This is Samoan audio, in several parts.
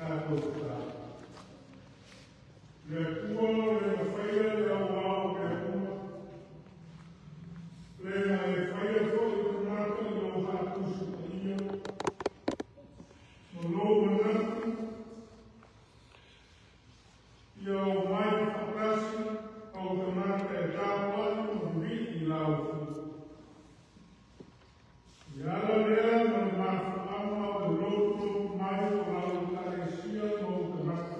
Tatou tatalo. Le Atua o le mafaia le auao mea uma, le na le faia foi o tagata i lou faatusi paia, ma lou manatu, ia o mai faatasi au tagata e tapuai ma vivii i lau afio. I ala lea ma le mafuaaga o le lotulotu mai o lau Ekalesia ma ou tagata.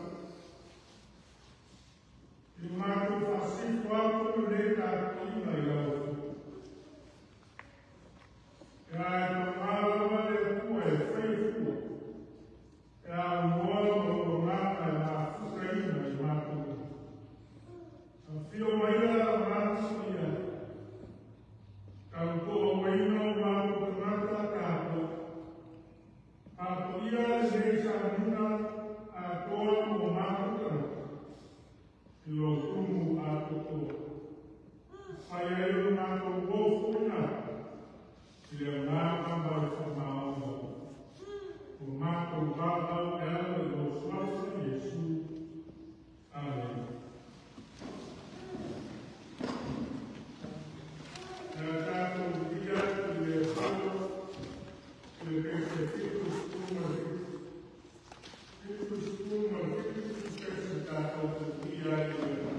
I matou faasifo atu lenei tapuaiga i lau afio. E a e pagā lava le Atua e faia fua, e aunoa ma lou agaga e mafutaina i matou. Afio maia agaga paia, tautoauina o matou tagata tapuai. Faapaia lenei sauniga atoa mo matou tagata, i lou tumu atoatoa. Fai ai o le matou ofoina i le agaga ma le faamaonia. O matou valaau e ala i lou suafa Iesu. Amene. E a tatou via i le Atua, i le pese 77, 77 pese tatou te via i le Atua.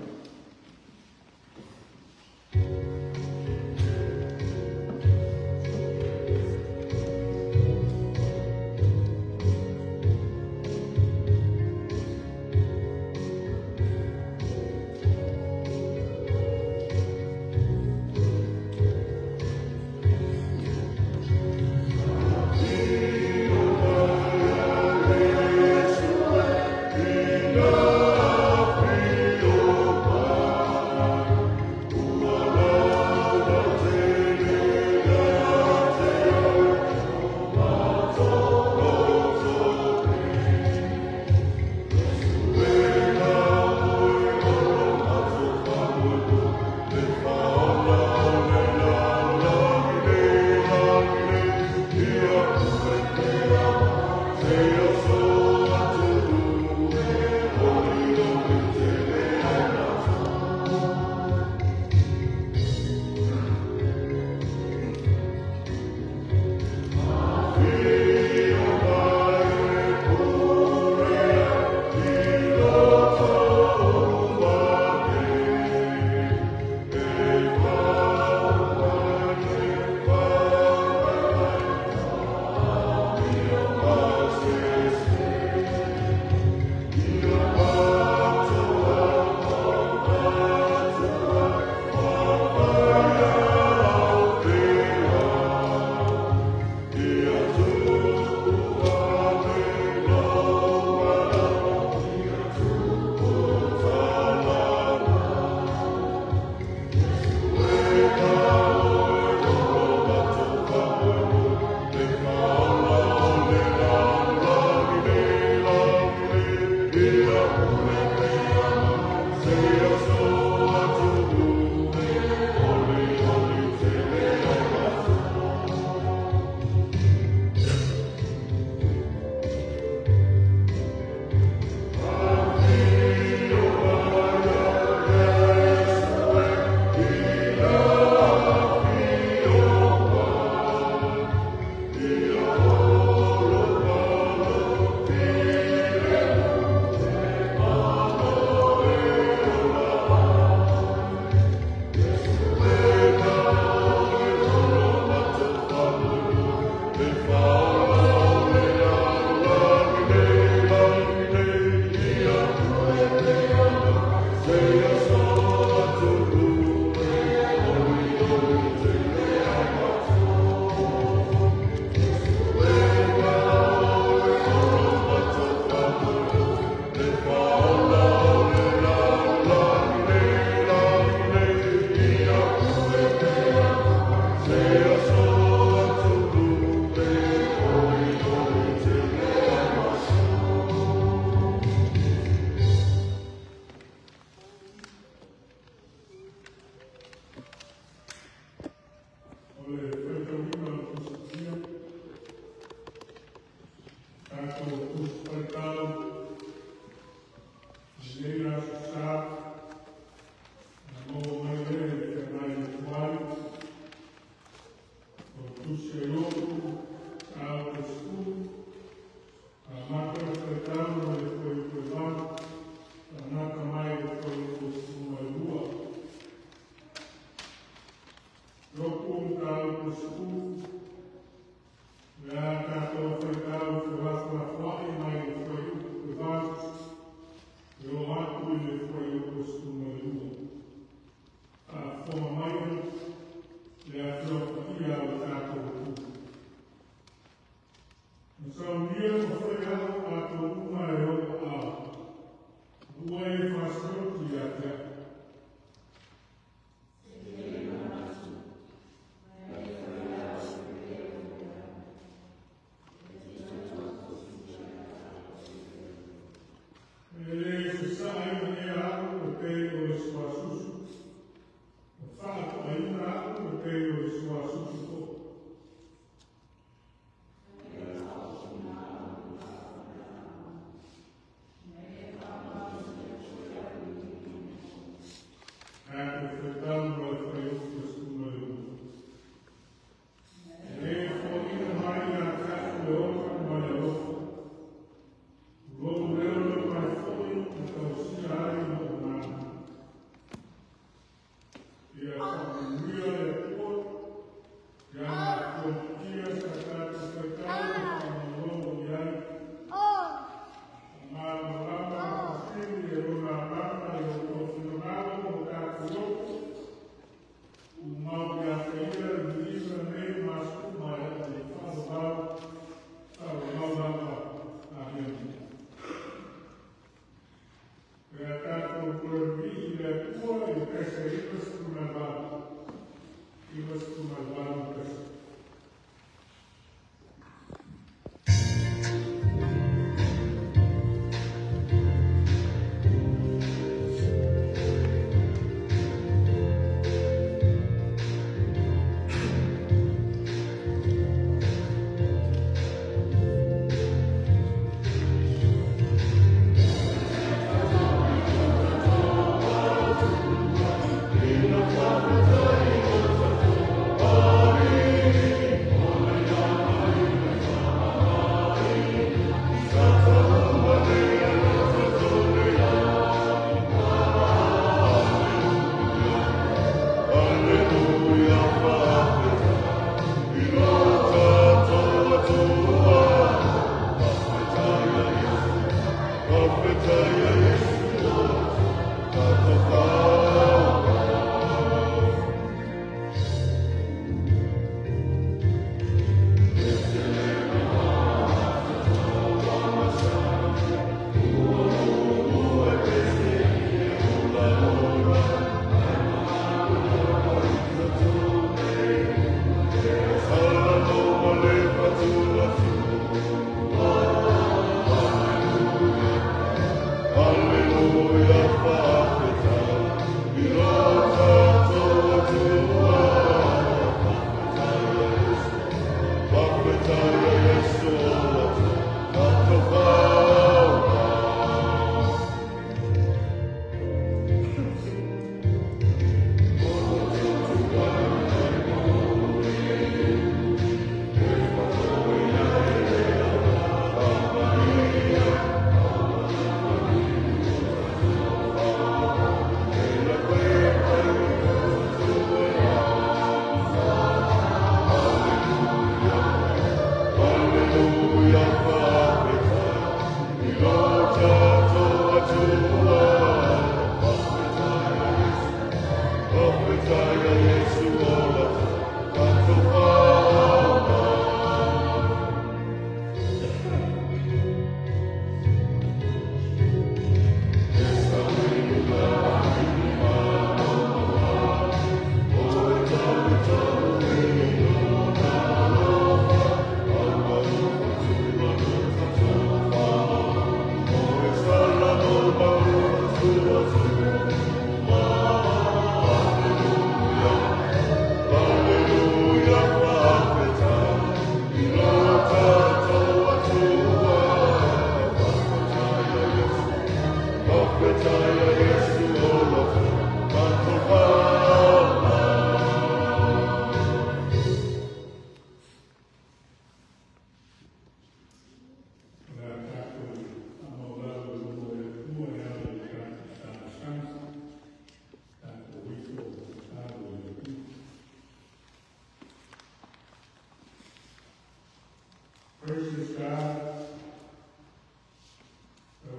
Gracious God,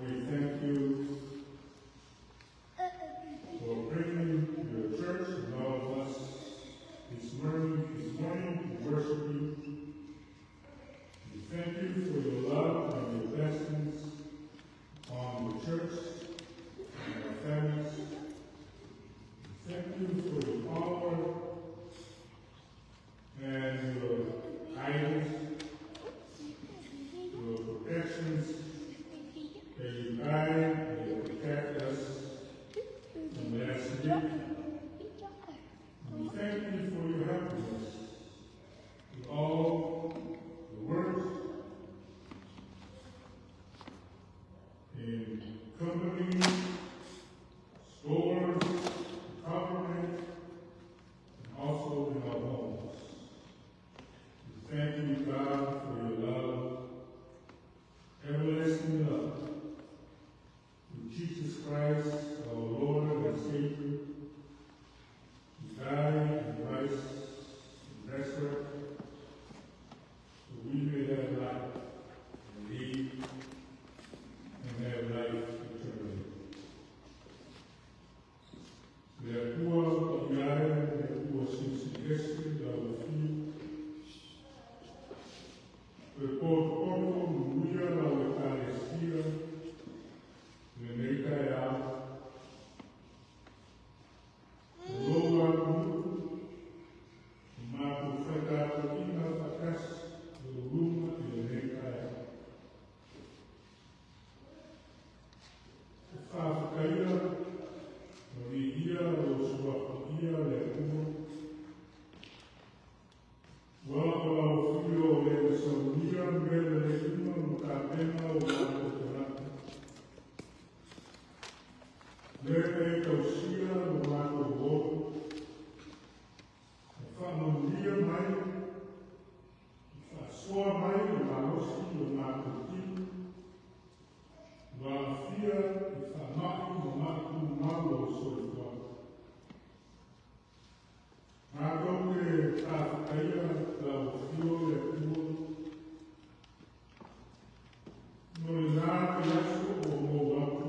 we thank you for bringing your church and all of us this morning to worship you. We thank you for your love and your blessings on the church and our families. We thank you for your power and your guidance, your protections, that you guide and you protect us from last week. We thank you for your helping us with all the works in companies, stores, government, and also in our homes. We thank you, God, for your love, everlasting love, through Jesus Christ, our Lord and Savior, who died and rose and resurrected, so we may have life and live and have life eternally. Lea e tausia lo matou ola, e faamanuia mai, e faasoa mai le malosi i o matou tino, ua aafia i faamai ma mai tumau o le soifuaga. Matou te faafetaia lau afio le Atua, mo lena vaiaso ua mou atu,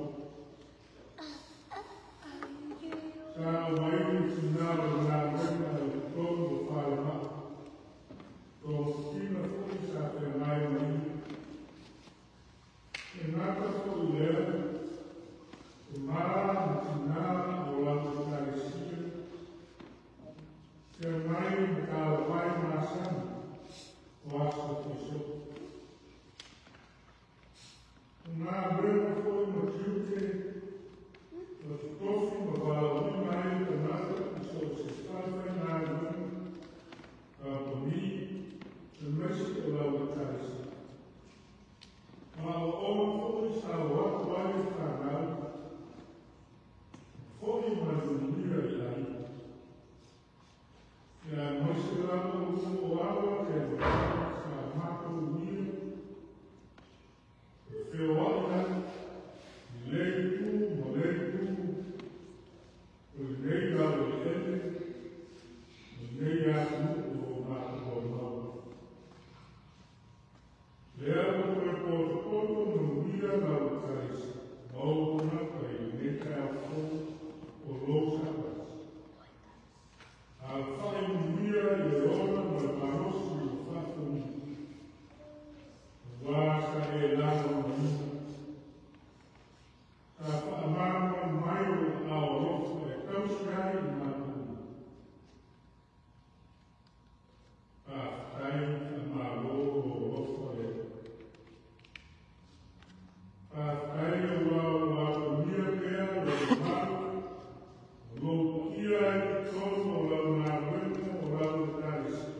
sa aumai le tina o le galuega i totonu o falemai, togafitiga foi sa feagai ma ia. E gata foi i lea, o ma ma tina o lau Ekalesia, feagai ma talavai masani o aso fiasoo. O galuega foi ma tiute o totofi ma valaauina ai tagata i so o se falefaigaluega, kamupani, aemaise o lau Ekalesia. Ma aoaoga foi sa o atu ai le fanau, foi ma le manuia i aiga. Aemaise lava o o alo keaveale sa matou uia, e feoai ai i lea itu ma lea itu o lenei laueleele, o lenei atunuu o matou maumau. Lea ua toe potopoto manuia lau Ekalesia ma ou tagata i lenei taeao fou o lou Sapati. Alafai manuia i le ola ma le malosi ua faafouina, aua sa e lagolagoina. Sa faamalumalu mai lou aao alofa e tausi ai i matou. Faafetai, faamalo lou alofa lea. Faafetai aua ua atagia pea lou mamalu ma lou paia i totonu o lau galuega o lau Ekalesia.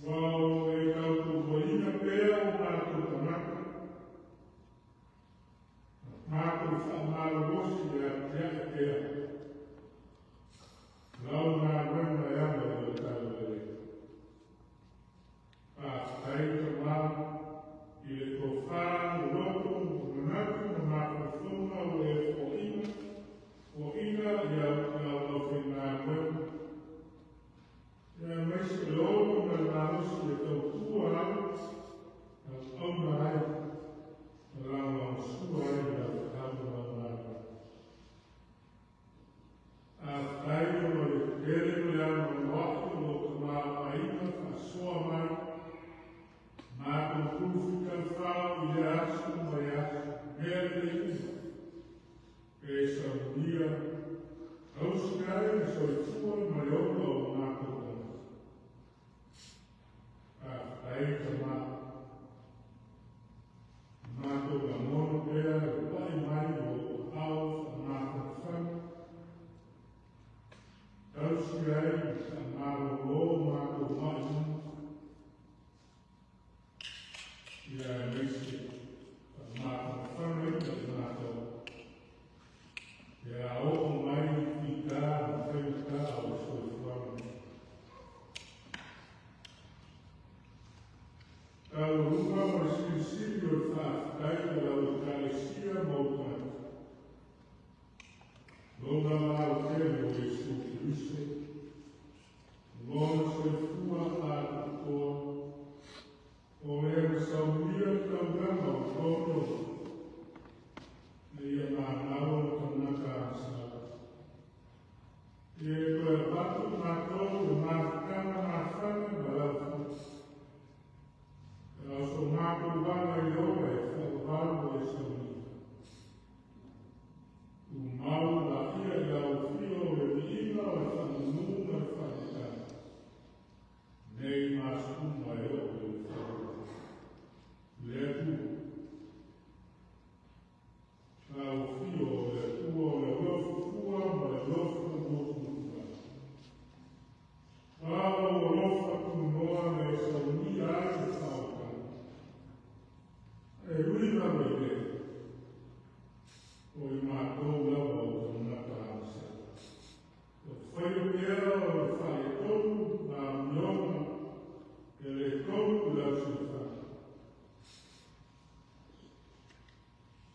Ua o e tautuaina pea o matou tagata, matou faamalolosi e atiae pea.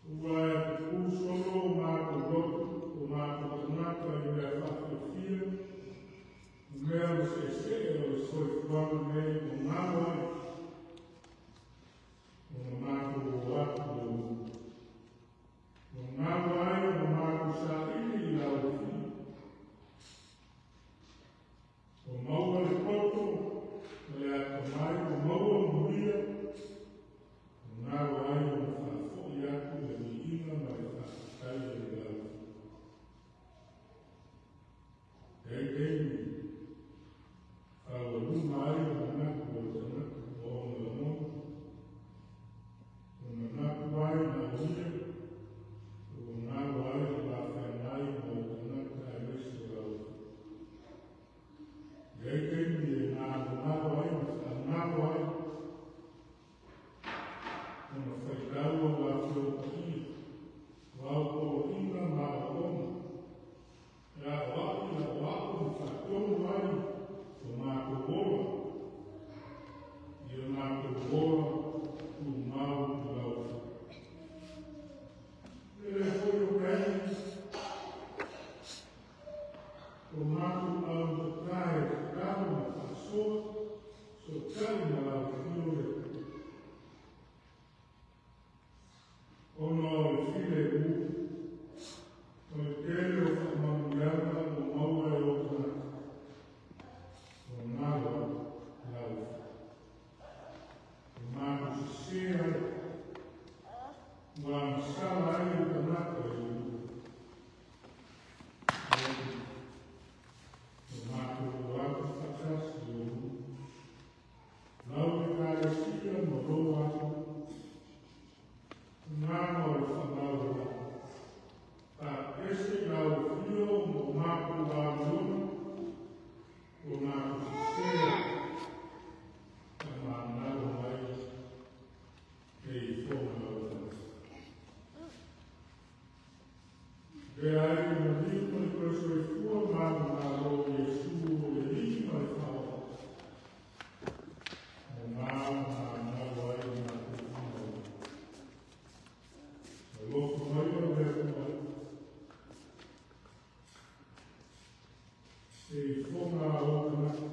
Ua e tupu solo o mātou lotu, o mātou tagata i mea whaafiafia, o mea o le seesee o le soifuaga nei o galo ai, ona mātou o atu i lou nuu. Ua galo ai ona mātou saili i lau afio. Ua maua le poto ma le atamai, ua maua manuia, ua galo ai ona faafoi atu le viiga ma le faafetai i lau afio. E ai taimi faualuma ai le manatu o le tagata ma ona lagona, ua manatu ai na o ia, ua galo ai le va feagai ma o tagata aemaise o lau afio. E ai taimi e galogalo ai ma faagalo ai, ona faitau au afio paia, o au poloaiga ma aoaoga, e aoao i aoao ma faatonu ai o matou ola, i o matou ola tumau i lau afio. E le foi o taimi, o matou autatā e tatalo ma faasoa, sootai ma lau afio le Atua. Ona o le filemu, o le tele o faamanuiaga ua maua e o tagata, ua galo ai lau afio. Ua matou sese ai, ua agasala ai le tagata i le nuu. Ua matou o atu faatasi i lou nuu, lau Ekalesia ma lou atunuu. Agaga o le faamaualalo, faapese i lau afio ma o matou amioga, ua matou sese ai, faamagalo mai e ifoga lau tagata. Avea ai le maliu ma le toe soifua manumalo o Iesu o le Alii ma le Faaola, mo ma manau ai o matou faaola. Alofa mai o le Atua, e ifoga a o tagata.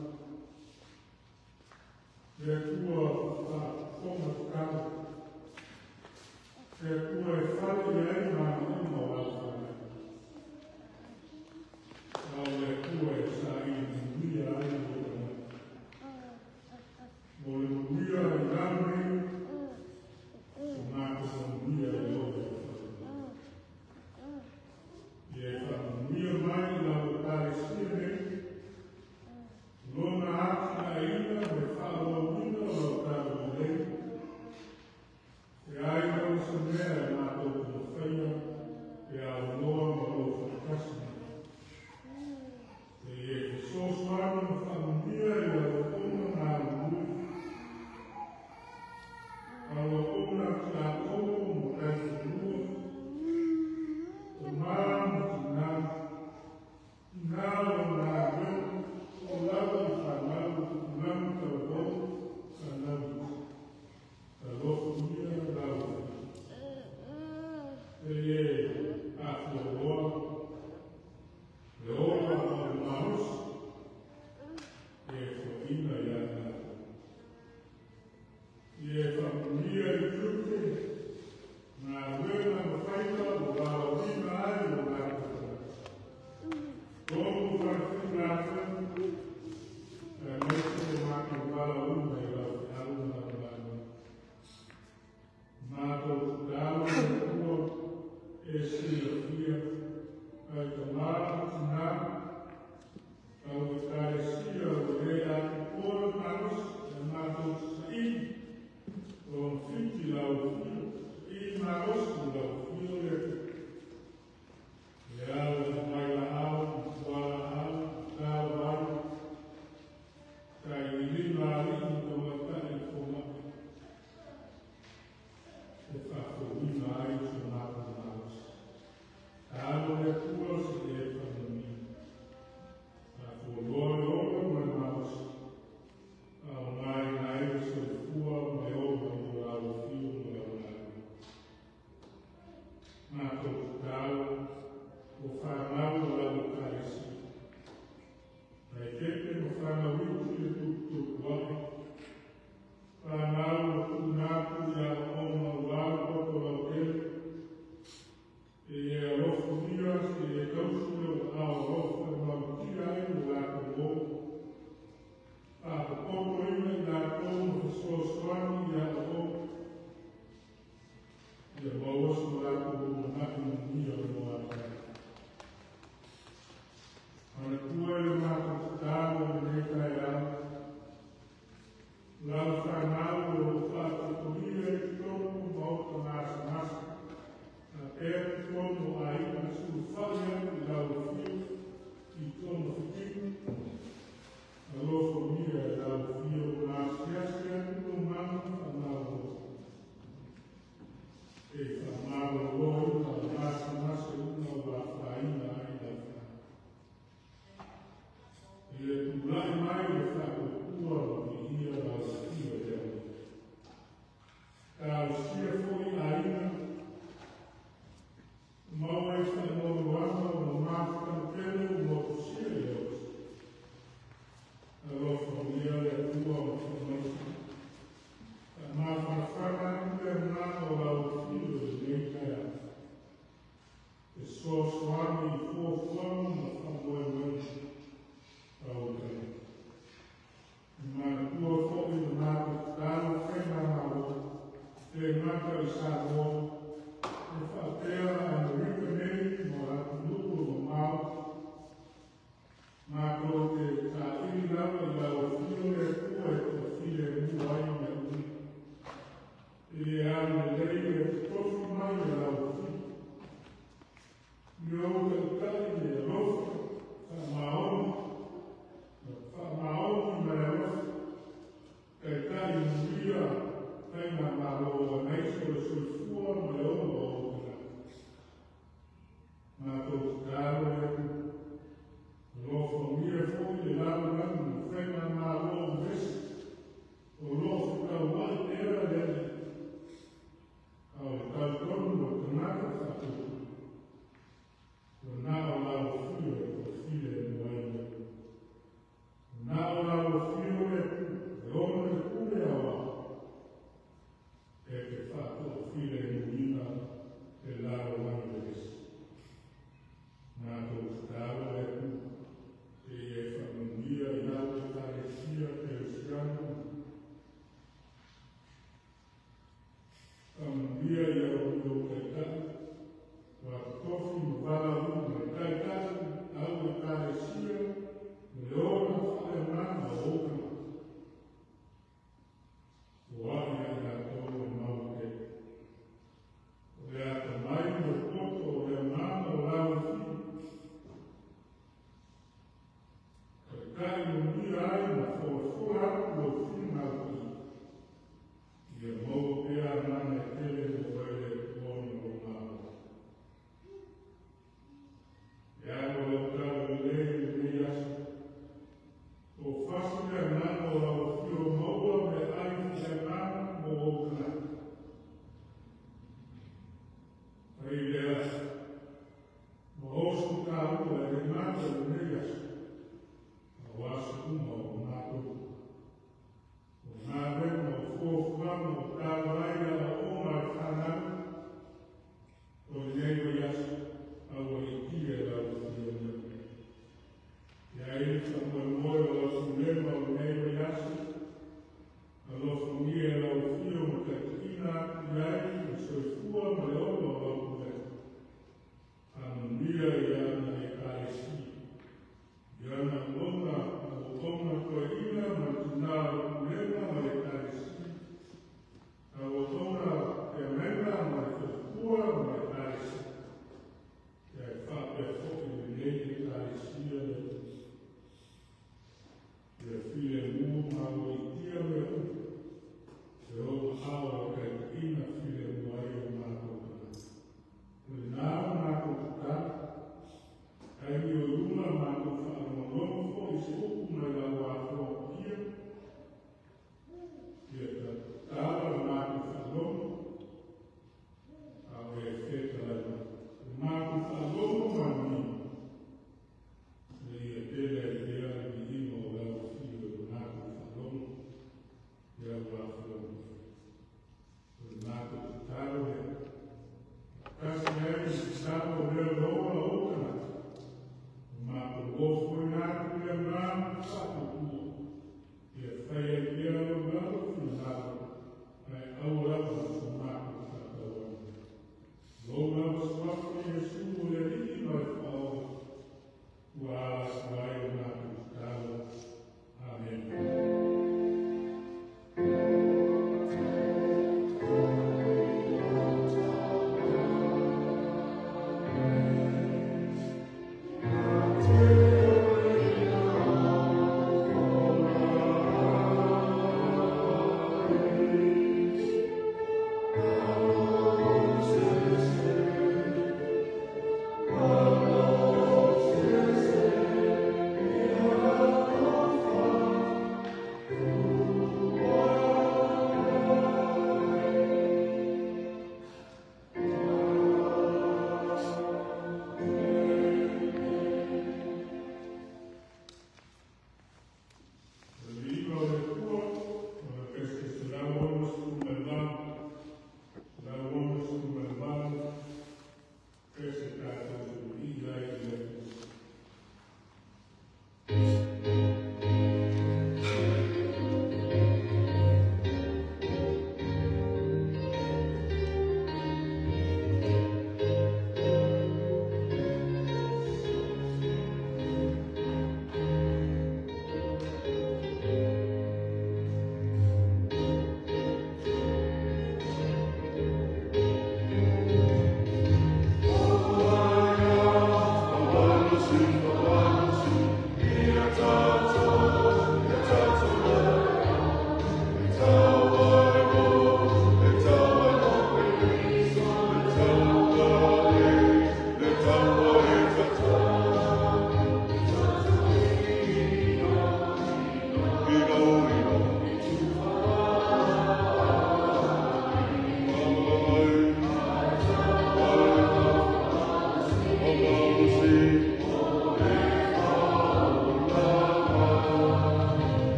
Le Atua faafofoga tatalo, le Atua e fale i ai manaoga o lau fanau. A o le Atua e saili manuia ai o tagata. Mo le manuia i lalo nei, o matou manuia i o le fale. Ia e faamanuia mai i lau Ekalesia nei, lona atinaeina ma le faaauauina o lau talalelei, e ai lava se mea e matou te mafaia pe aunoa ma lou faatasi mai. E e fesoasoani ma faamanuia i lau auauna galulue, lau auauna tiakono ma taifanua, tama ma tina, ina o lau galuega, o lava i fanau i tupulaga talavou, fanau iti. Alofagia lau afio. E e afialoa le ola ma le malosi e foaina ia i latou. Ia e faamanuia i tiute, galuega ma faiva ua valaauina ai o latou tagata. Tonu falefaigaluega, aemaise o matou valaauina i lau feau ma lau galuega. Matou tatalo le Atua Matou tatalo o fanau o lau Ekalesia, laitete ma fanau iti le tuputupuaʻe, fanau ua tuuina atu i aoaoga aua le toto lautele, e e alofagia seia e tausi i lou aao alofa e malutia ai lo latou ola, faapopotoina i latou ma fesoasoani i aoaoga, ia maua so latou lumanai manuia mo agai. Manatua i le matou tatalo i lenei taeao, lau fanau o lo o faatotolia i totonu o maota gasegase, faapea totonu o aiga na sulufai atu i lau afio i togafitiga, alofagia e lau afio ma asiasi atu lou mana faamalolo. E faamaloloina o gasegase uma ua afaina ai lau fanau. I le tulai mai le faatuatua ma viia lau afio i le Alii. Talosia foi aiga, maua ai faanoanoaga o mafuta tele ua motusia i le oti. Alofagia le Atua ma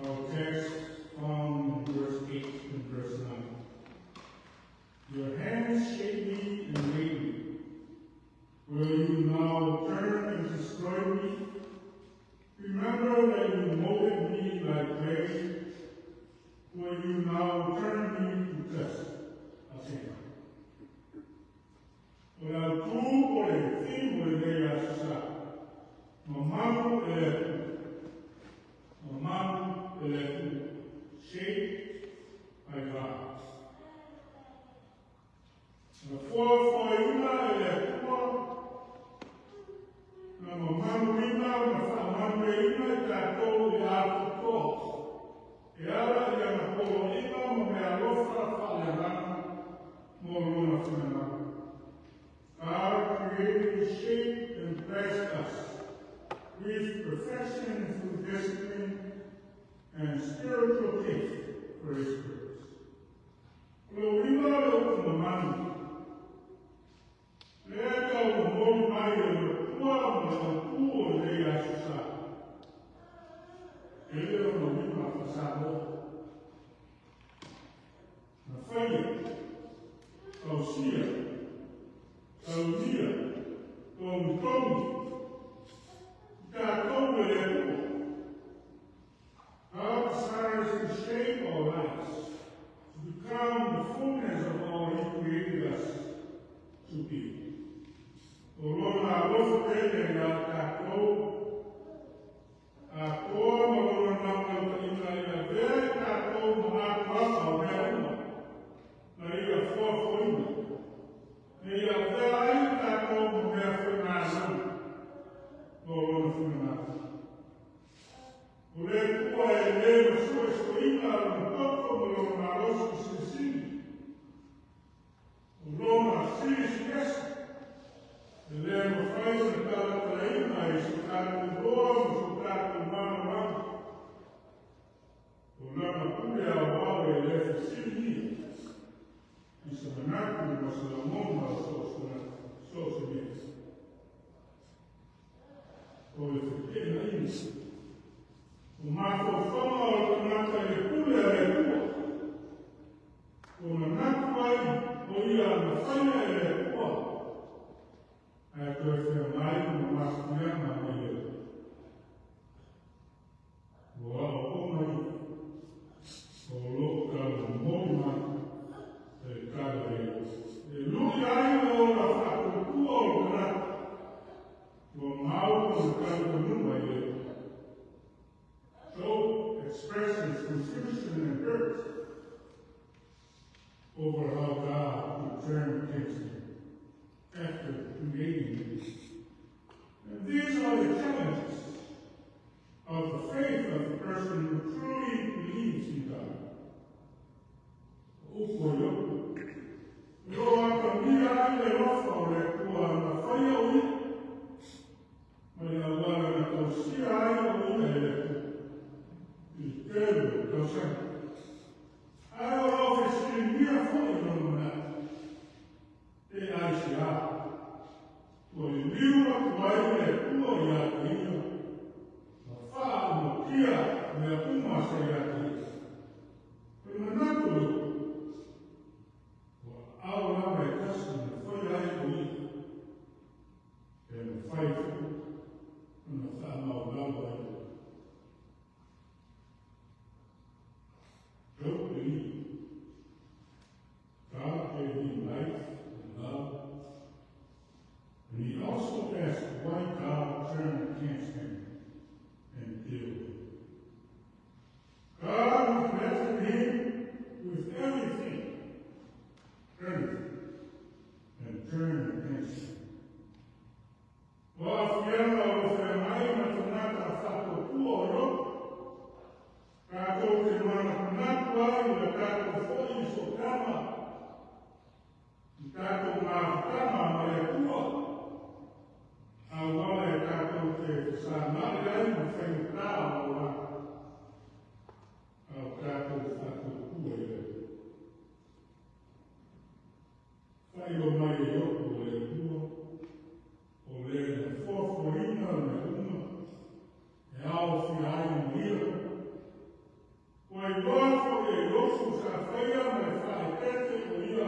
Our text from verse 8 and verse 9. Your hands shaped me and made me. Will you now turn and destroy me? Remember that you molded me like clay. Will you now turn me to dust again? O tu o le fimu le lea sa. Mamalu e le tu. Mamalu e le tu. Shaped by God. Na foafoaina e le Atua, na mamaluina ma faamanuiaina i tatou i atoatoa. E ala i ana poloaiga ma meaalofa faaleagaga mo lona finagalo. God created, shaped, and blessed us with perfection through discipline and spiritual gift for His purpose. O le uiga o le upu mamanu, lea tau momoli mai e le matua ma le autū o lenei aso sa. E le ona uiga faa-Samoa. Na faia, tausia, saunia, togitogi, i tatou e le Atua. God desires to shape our lives to become the fullness of all He created us to be. O lona alofa tele ia tatou, atoa ma lona naunautaiga ia avea i tatou ma atoaga o mea uma, na ia foafoaina, ina ia avea ai i tatou ma mea faigaluega mo lona finagalo. O le Atua e lē masuesueina lona toto ma lona malosi silisili, o lona silisiliese, e lē mafai ona talatalaina i so tatou iloa ma so le feteenaiga. O mafaufauga o le tagata i le pule a le Atua. Ua manatu ai o ia na faia e le Atua, ae toe feagai ma mafuiaga mai le Atua. Ua aoaoga ia o loo taumoli mai e le talalelei. E lui ai le ola faatuatua o le tagata, ua mau lona talitonuga i le Atua. Job expresses confusion and hurt over how God could turn against him after creating him. And these are the challenges of the faith of the person who truly believes in God. O upu a Iopo, o loo atagia ai le alofa o le Atua na faia o ia, ma le auala na tausia ai o ia e le Atua i le tele o tausaga. Ae o loo fesiligia foi lona manatu, pe aiseā ua liliu atu ai le Atua ia te ia ma faaumatia mea uma sa ia te ia. O le manatu o Iopo, ua aao lava e tasi na faia ai o ia, e mafai foi ona faamaulalo ai. Job believed God gave him life and love, and he also asked why God turned against him and killed him. God who blessed him with everything, everything, and turned against him. O aafiaga o lo feagai ma tagata faatuatua o Iopo, tatou te manatunatu ai i le tatou foi i sootaga i tatou mafutaga ma le Atua, auala e tatou te fesagai ai ma faigata o le olaga, a o tatou faatuatua i le Atua. Faailoa mai e Iopo o le Atua, o le na foafoaina mea uma, e aofia ai ma ia. Ua iloa foi e Iopo sa faia ma le faaeteete o ia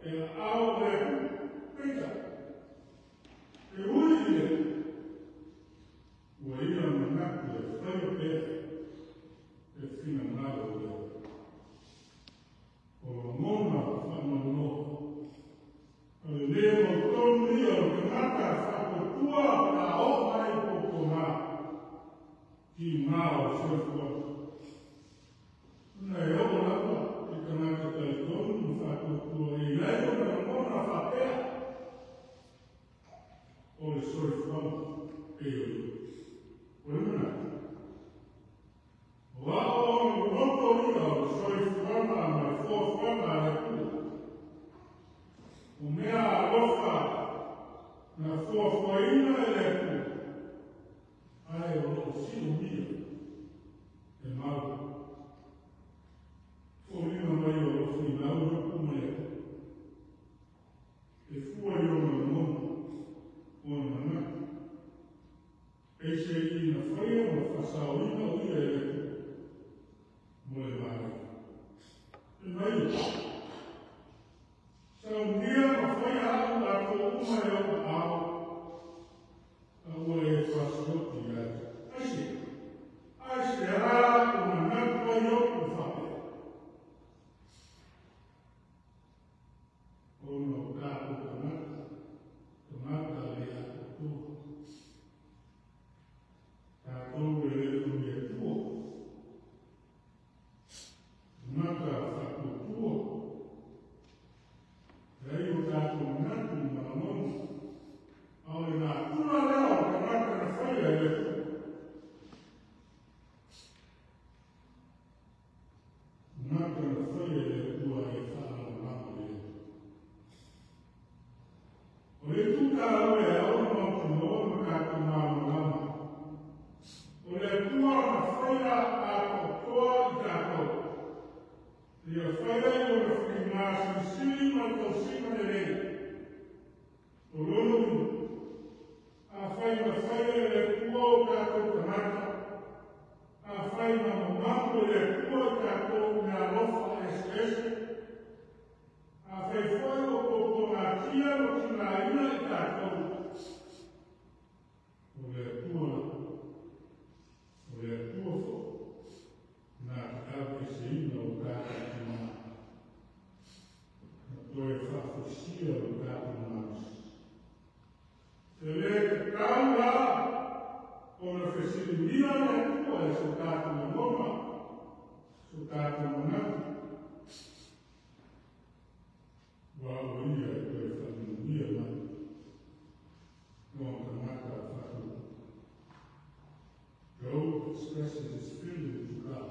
e aao o le Atua. Peitai, e ui i lea, ua ia manatu e faia pea le finagalo o le Atua. O lagona faanoanoa, o le lē mautonu ia o le tagata faatuatua pe a oo mai puapuaga tiga o le soifuaga. Ona e oo lava i tagata talitonu ma faatuatua e i ai ona lagona faapea o le soifuaga pei o ia. O le manatu, o aoaoga loloto ia o le soifuaga ma le foafoaga a le Atua. O mea alofa na foafoaina e le Atua, ae o loo siomia e mau. Foliga mai o loo finau Iopo ma le Atua. E fua i ona lagona, ona manatu. Peiseai na faia ma faasaoina o ia e le Atua mo le manaia. E mai, saunia ma faia au latou uma e ou aao, a ua e fasioti ia te. Aiseā ua manatu ai Iopo faapea? Ona o tatou tagata, tagata le atoatoa. Tatou e le o ni Atua. Eseese, afai foi ua puapuagatia ma tigaina i tatou, o le Atua lava, o le Atua foi na te aveeseina o tatou tiga ma toe faafoisia lo tatou malosi. E lē tatau la ona fesiligia le Atua e so tatou lagona, so tatou manatu, ua o ia e toe faamanuia mai lona tagata faatuatua. Job expresses his feeling to God.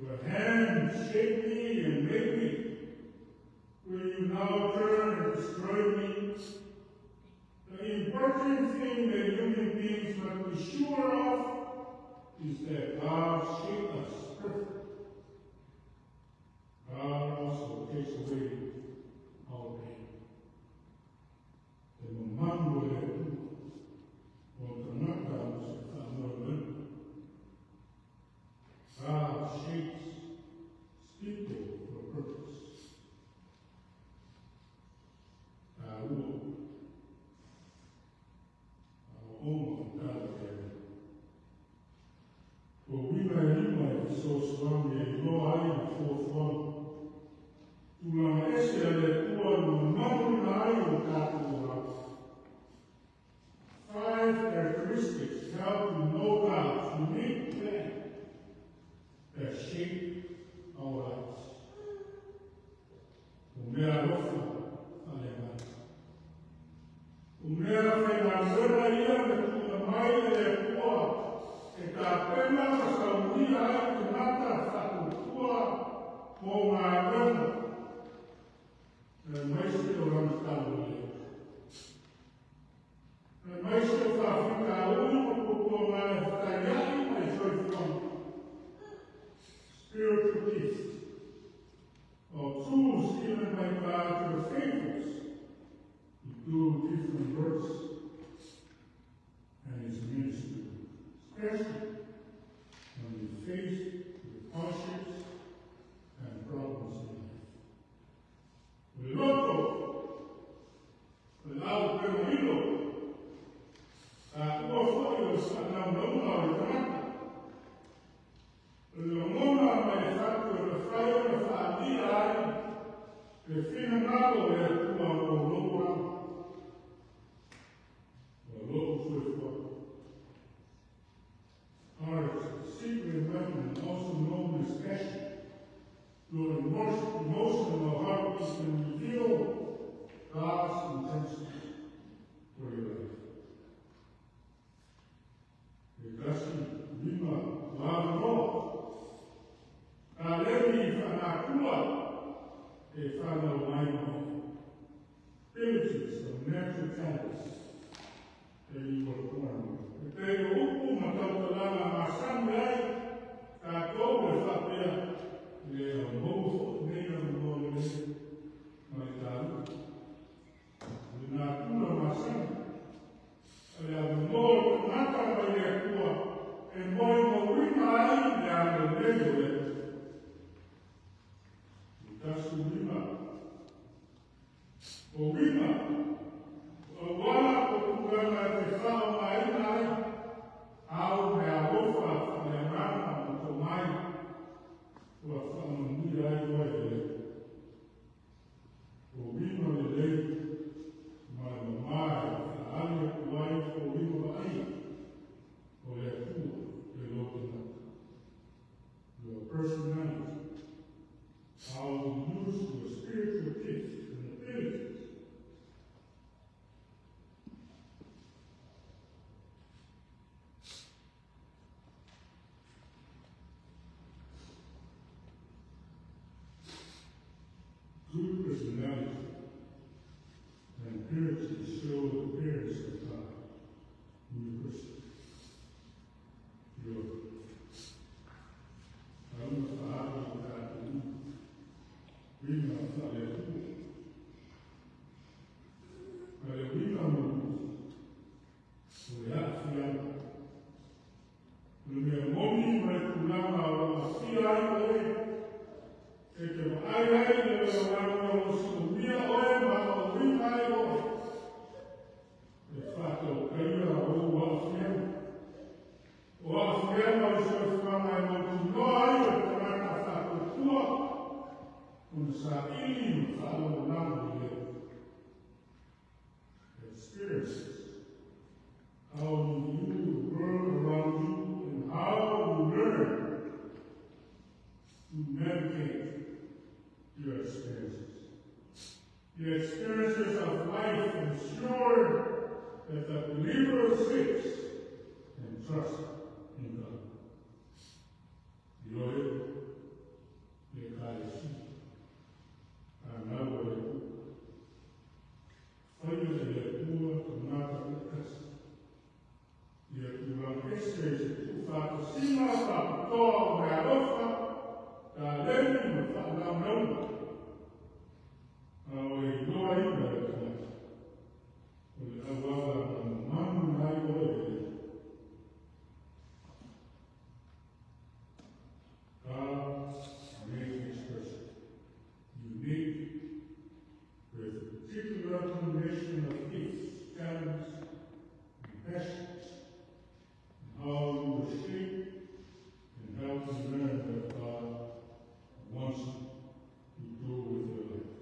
"Your hand shaped me and made me. Will you now turn and destroy me?" The important thing that human beings must be sure of is that God shaped us perfect. God also takes away our pain. E mamalu e le Atua o tagata mo se faamoemoega. God shapes people for a purpose. Taua aoaoga o talafeagai. O uiga e lima e fesoasoani e iloa ai le fuafuaga tulaga ese a le Atua e mamaluina ai o tatou olaga. Five characteristics help to know God's unique plan that shape our lives. O meaalofa faaleagaga. O meafaigaluega ia na tuuina mai e le Atua e tapena ma saunia ai tagata faatuatua mo galuega aemaise o lana talalelei, aemaise o faafitauli ma puapuaga e fetaiai ma le soifuaga. Spiritual gifts or tools given by God to the faithfuls to do different works and His ministry, especially when we face with hardships and problems in life. O le loto, o le laupemailo, taua foi o le faanaunauga o le tagata. O le lagona ma le fatu e mafai ona faaalia ai le finagalo o le Atua mo lou olaga, o lou soifuaga. Heart, secret weapon, also known as passion. Your emotional heartbeat can reveal God's intention for your life. E tasi lima o avanoa taleni faanatua e fanau mai ma oe. Abilities of natural talents that you were born with. E pei o upu ma tautalaga masani ai tatou e faapea, e le aumaua foi nei avanoa lelei ma le taua. O le natura masani, o le avanoa o tagata mai le Atua e molimauina ai le agalelei o le Atua. E tasi lima. O uiga, o auala po o tulaga e te faaaogaina ai. Ia tulaga ese i se tuufaatasiga faapitoa o meaalofa, taleni ma faalaulauga, a o le iloaina e le tagata o le auala manumanu ai oe e le. God made each person unique with a particular combination of gifts, talents, and passions, and how you were shaped and helped you learn what God wants you to do with your life.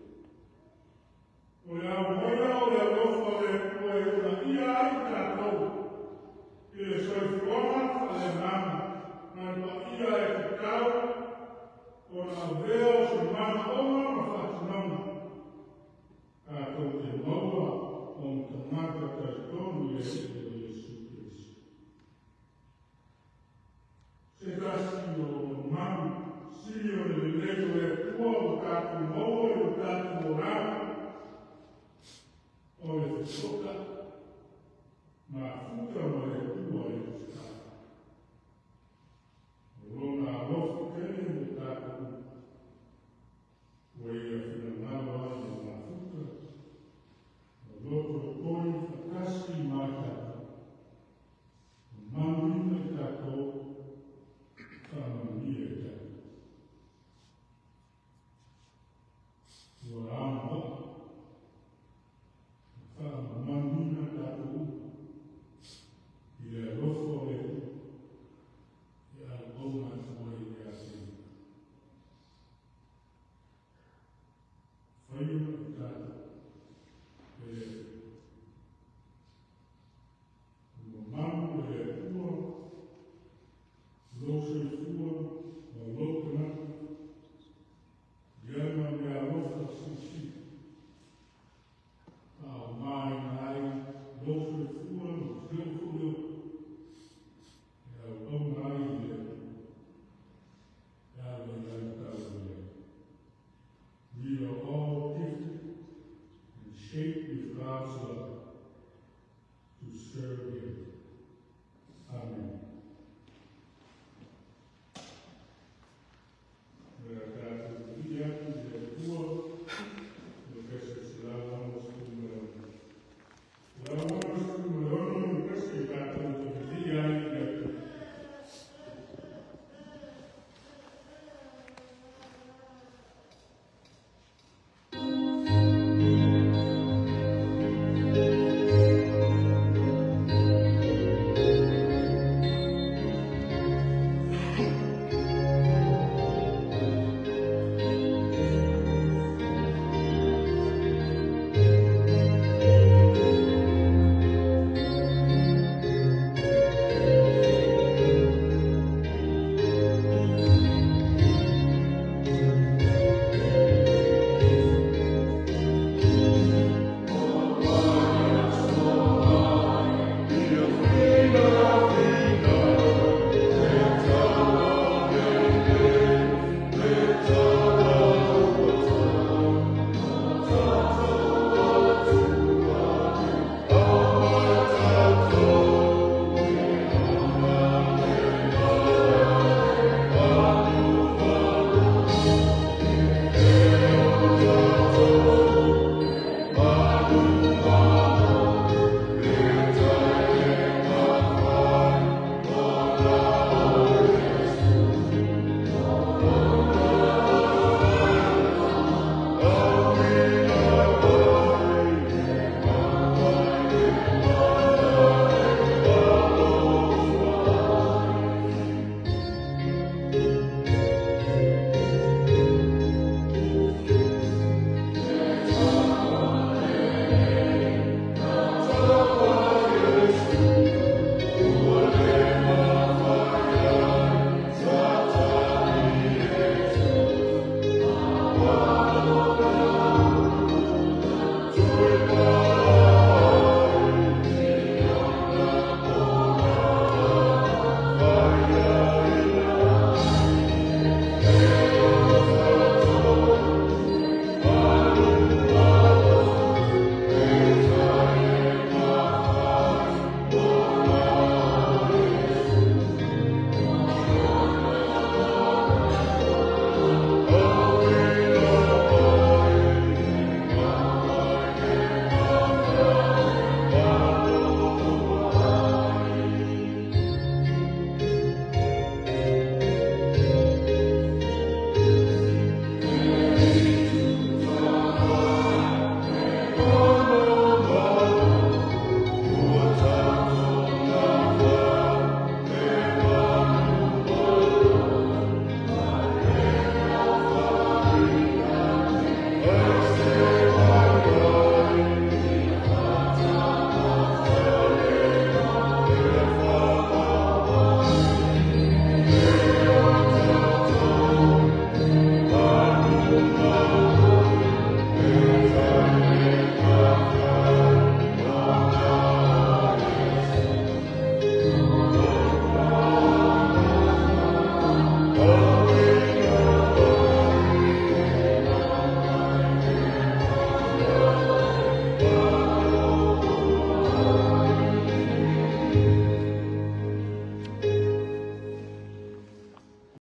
O le aumaia o le alofa o le Atua e uunaia ai tatou i le soifuaga faaleagaga ma le paia e tatau ona avea o se manaoga ma faatinoga tatou te maua o tagata talitonu i le Alii o Iesu Keriso. Se tasi o mamalu sili o le lelei o le Atua ua tatou maua i o tatou olaga o le fesootai mafuta ma le Atua e usitai. O lona alofa tele mo tatou ua ia finagalo ai e mafuta ma lotolotoi faatasi ma tatou, mamaluina i tatou, faamanuia i tatou. Ua agavaa faamamaluina tatou i le alofa.